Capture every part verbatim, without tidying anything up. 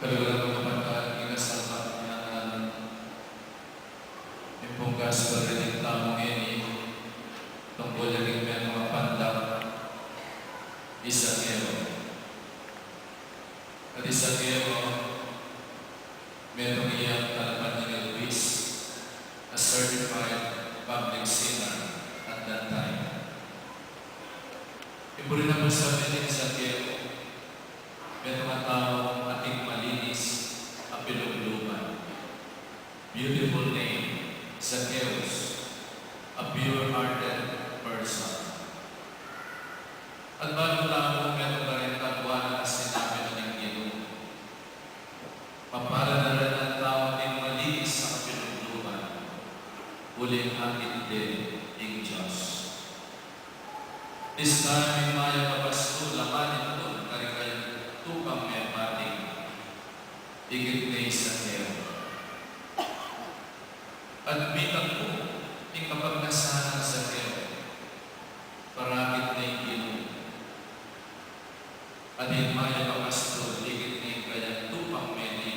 Kaluguran ku, kapatad, ing kasalpantayanan, ing pung gospel reading tamu ngeni, tungkul ya king metung a pandak i Zaqueo. At i Zaqueo, metung yang talapanyingil buis, a certified public sinner at that time. Ing buri na pung sabyan i Zaqueo, metung a taung ating malinis a pilubluban. Beautiful name, Zacchaeus, a pure-hearted person. At balu tamu, metung karin tabuan a sinabi na ning Ginu, "Mapalad la ring taung ating malinis a kapilubluban, uling akit de ing Dios." This time, ing mayap a pastul a manintun karing kayang tupang mepati, ikit ne i Zaqueo. At bitang ku ing kapagnasan nang Zaqueo, parakit ne ing Ginu. At ing mayap a pastul, ikit ne ing kayang tupang mepati,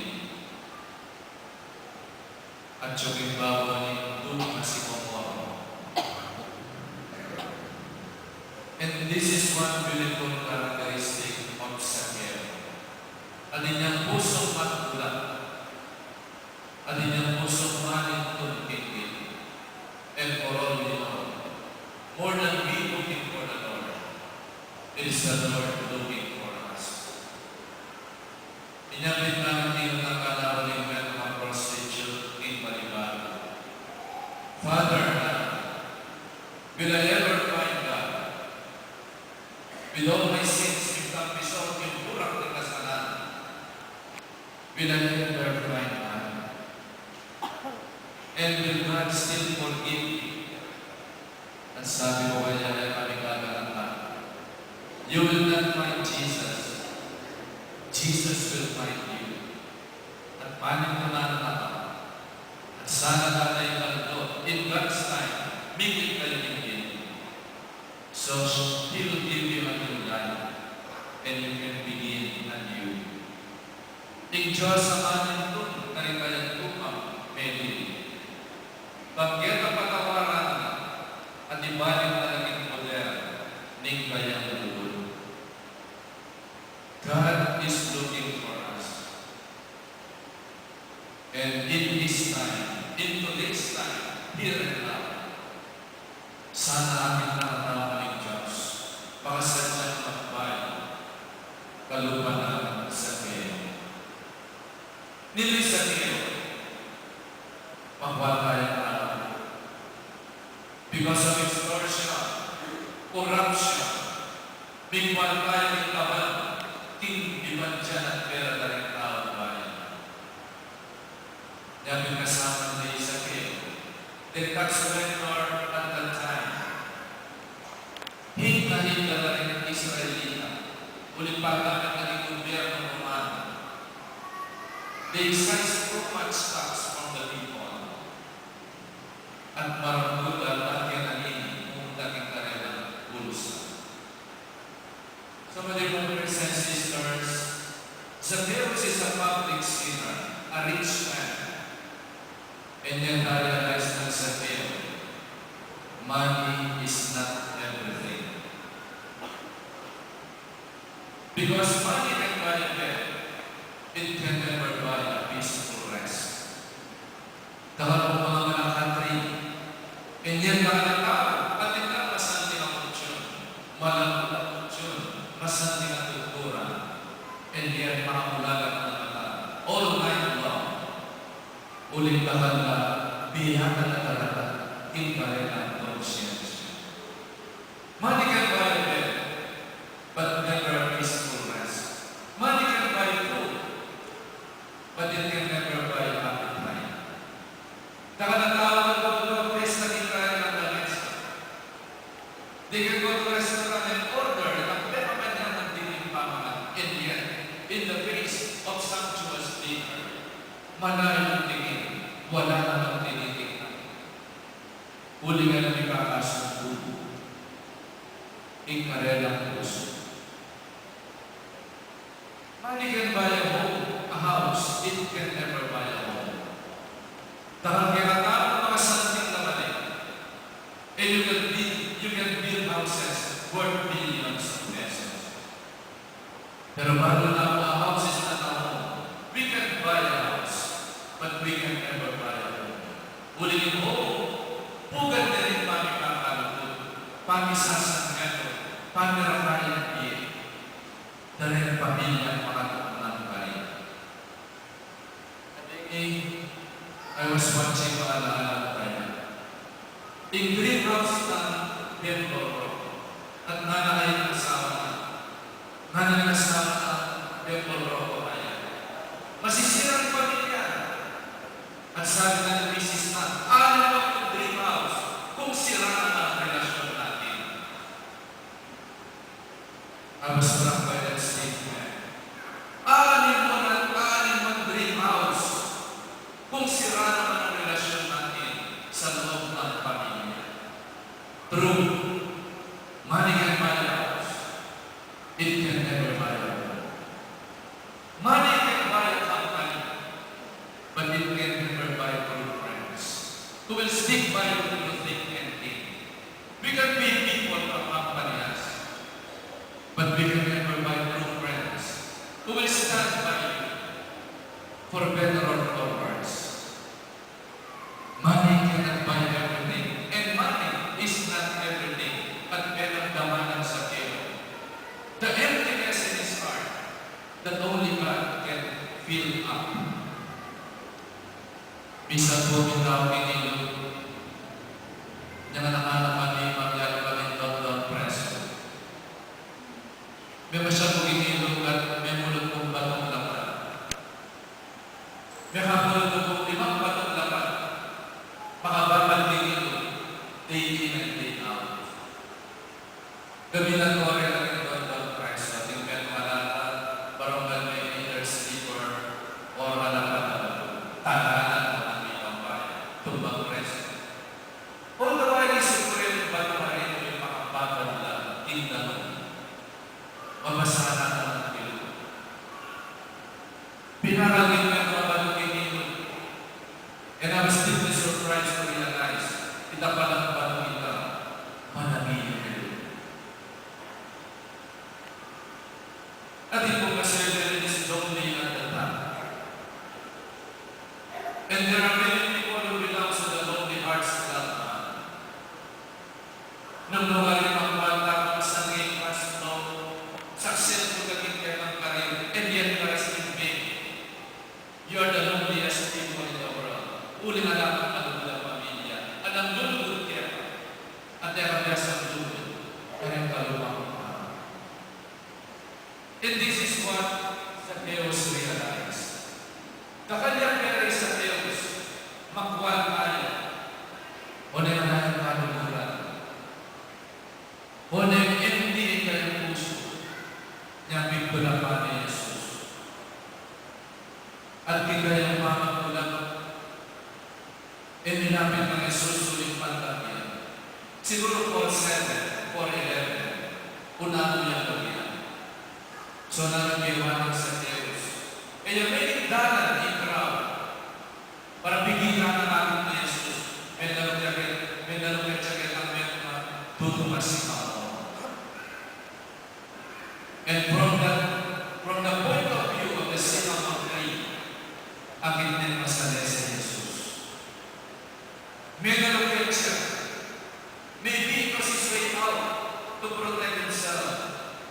atyu king babo ning dugong a sikomoro. And this is one beautiful characteristic of Zaqueo. Atin yang pusung matula, atin yang pusung manintun king Ginu. And for all we know, more than we looking for the Lord, it is the Lord looking for us. Inya pin, ing tangka na uli, metung a prostitute king balibaran, "Father, will I ever find God? With all my sins, king tampisaw, king burak ning kasalanan, will I ever find God? And will God still forgive me?" At sabi ku kaya, e ka mikaganaka. You will not find Jesus. Jesus will find you. At panintunan na ka. At sana ka na ikaldo. In God's time, mikit kayu king Ginu. So, He will give you a new life, and you can begin anew. Ing Dios a manintun karing kayang tupang meli, bagyu na patawaran na, at ibalik na la king poder ning kayang lugud. God is looking for us. And in His time, in today's time, here and now, sana atin na katama ning Dios, pakasadyang magbayu kalupa nang Zaqueo. Nila i Zaqueo, pagwal taya tau. Because of extortion, corruption, mingwal taya king kaban, king bibandian at pera da ring taung bayan. Nya pin kasama nila i Zaqueo, the tax collector at that time. Hit na hit da la ring Israelita, uling pagamit na ning gubyernu Romano. They excised too much tax from the people. At maragul a lagyan na nini, munda king karelang bulsa. So, my dear brothers and sisters, Zacchaeus is a public sinner, a rich man. And yet, I realize that Zacchaeus, money is not everything. Because money can buy a bed, it can never buy a peaceful rest. Dakal pung mangalakatri, and yet dakal a tau, atin lang masanting a mutyun, malambut a mutyun, masanting a tuturan, and yet makabulagan na mata all night long. Uling dakal la, biyatan na talaga ing karelang konsyensya. Money can buy a bed, but never a peaceful rest. Money can buy food, but it can never buy appetite. Dakal a tau a nagpapapresta king karelang lamesa. They can go to restaurant and order, at meron man yang magtitingin pamangan. And yet, in the face of sumptuous dinner, malayu ing tingin, wala namang tinitingnan. Uling alang mikakasumbung ing karelang pusu. Money can buy a home, a house, house, it can never buy a home. Dahil kaya tayo mga santing na mali. And you can build, you can build houses worth billions of pesos. Pero bago na ang mga houses na tayo, we can buy a house, but we can never buy a home. Uling ing home, pugad na rin pamikakalutu, pamisasanmeto, pamirakayan bie, da ring pamilya makatuknang pa rin. Ading, I was watching mga alaala ko kaya. Ing dream house na bemboro. At ngana kaya ing asawa na. Ngana ing asawa na bemboro ko kaya. Masisira ing pamilya. At sabi na ning misis na, "Anim ang dream house kung sira na ang relasyon natin." I was struck by that statement. Anim mo na, anim ang dream house kung sira naman ang relasyon natin sa loob ng pamilya. True, money can buy a house. It can never buy a home. Money can buy a company, but it can never buy true friends who will stick by you through thick and thin. We can pay people to accompany us, but we can never buy true friends who will stand by you for better or for worse. Money cannot buy everything, and money is not everything. At penagdamanan sa kero, the emptiness in his heart that only God can fill up. Minsan po, minsan po, niyang anak-anak kami, mabiyahe kami London Preso. Memasyal ku king ilug at memulot kung batong lapad. Mekapulot kung limang batong lapad. Makababad king ilug, day in and day out. Gamilan ko rin ang London Preso, ating metung a lapad, barangay may either sleeper or a lapad na tagalan ko ng ibang bayan, tumbang preso. Although I disagree with Bato Marino, yung makababad lang, king danum. Mabasa na ang bilog. Pinaragin ko yung mga balong ininom. And I was deeply surprised to realize, ita palang balong ita, manami yung bilog. Atin pong ka-surgery is lonely at the top. And there are many people who belong to the Lonely Hearts Club. Nung nukarin makuan tamu sang naging fast flow, successful ka king kekang karir, and yet ka resting vain. You are the loneliest people in the world. Uling ala kang malugud a pamilya, alang lulugud keka, at e ka biasang lugud kareng kalumang tau. And this is what Zacchaeus realized. Dakal yang pera i Zacchaeus, makuan kaya, o neng ala yang kaluguran, o neng empty ing kayang pusu, nya pigpalapan ne i Jesus. At king kayang pamagkulang, e, nilapit nang Jesus uling panlapyan. Siguru four seven, four eleven, o nanu yang lumian. So, nanu ginawa nang Zacchaeus? E ya mekit dalan ing crowd para pigilan na natin ni Jesus. Menaluk ya ke, menaluk ya ke, ang metung a tutung a sikamor. And from the, from the point of view of the sycamore tree, akit neng masalese i Jesus. Menaluk ya, maybe it was his way out to protect himself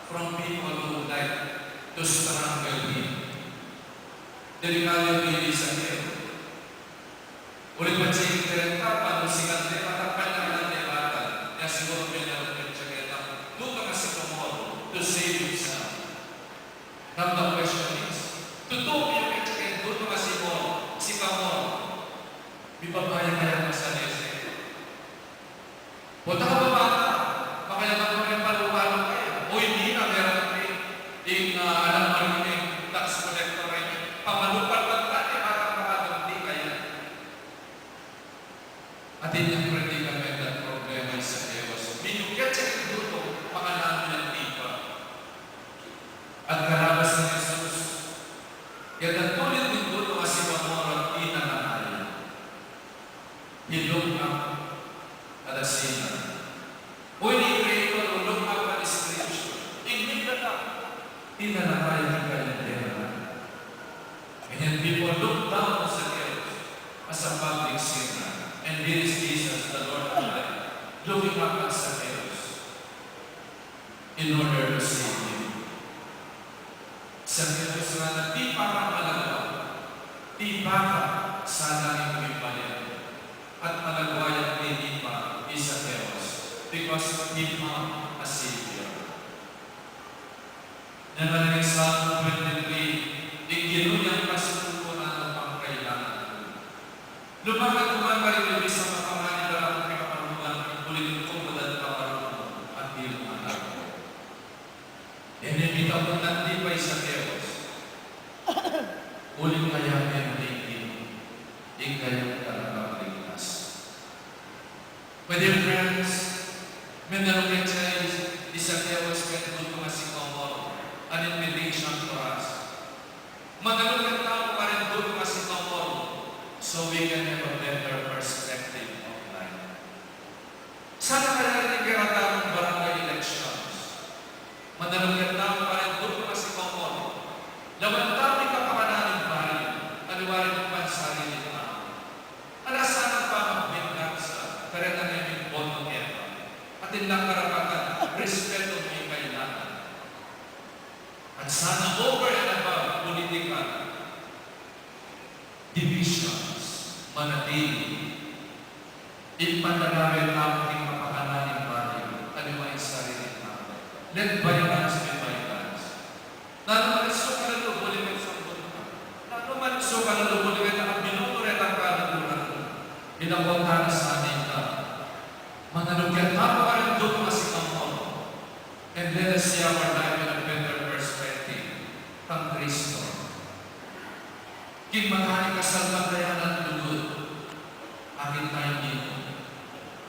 from people who would like to strangle him. Delikadu ya i Zacchaeus. Uling patse ing kareng tau, nung sikan ne, matakpan ne, alam ne batal. Nya siguru menaluk ya keng tutang a sikamor to save himself. Now the question is, tutu mu ya keng tutang a sikamor, sikamor, mibabaya kaya masalese? Potang a baba na, makayaman mu ring palu-palu kaya. O ini na, meron kami ing, ah, alam mo rin ing tax collector rin. Pamalu-palu lang tayo, batang pangagamti kaya. Atin yang predicament at problema i Zacchaeus. Minyukyat ya king tutung, makananu yang tipa. At kalabas nang Jesus, yatad tulid mu Lumapit si Zacchaeus in order to see him. Zacchaeus, ngana, tipa ka malagwa, tipa ka sa langit king balen, at malagwa yang tinipa i Zacchaeus because he found a Savior. Nanu ing Salmo twenty-three, ing Ginu yang kasukuan at pangkailangan ku. Lumakat ku man karin king mapanganib a kapanaun, uling kumbatan ka karin at di mo alam. Ini mitabunan di pa i Zacchaeus. Uling kaya menuling, ing kaya talagang ligtas. My dear friends, manalukat ya i Zacchaeus king dutu a sikawor, an invitation for us. Manalukat tamu karing dutu a sikawor, so we can have a better perspective of life. Sana kaya rin ing kekatamung barangay elections. Manalukat tamu karing dutu a sikawor, lawan tamu ing kapakanan ning bari, aliwa ring pansarili tamu. Ala sanang pamagbengansa kareng nanu ing boto keta. Atin lang karapatan, respeto mu ing kailangan. At sana over and above political divisions, manatili ing panlalawen tamu king kapakanan ning bari, aliwa ing sarili tamu. Let bygones be bygones. Nanu man ing sukat a lubuli king sambut na. Nanu man ing sukat a lubuli king nakabinuto retang kaluguran. Ila ko tana sa atin ka. Manalukat tamu karing dutu a sikawor. And let us see our life in a better perspective kang Kristo. King mata ning kasalpantayanan lugud, atin tayong Ginu,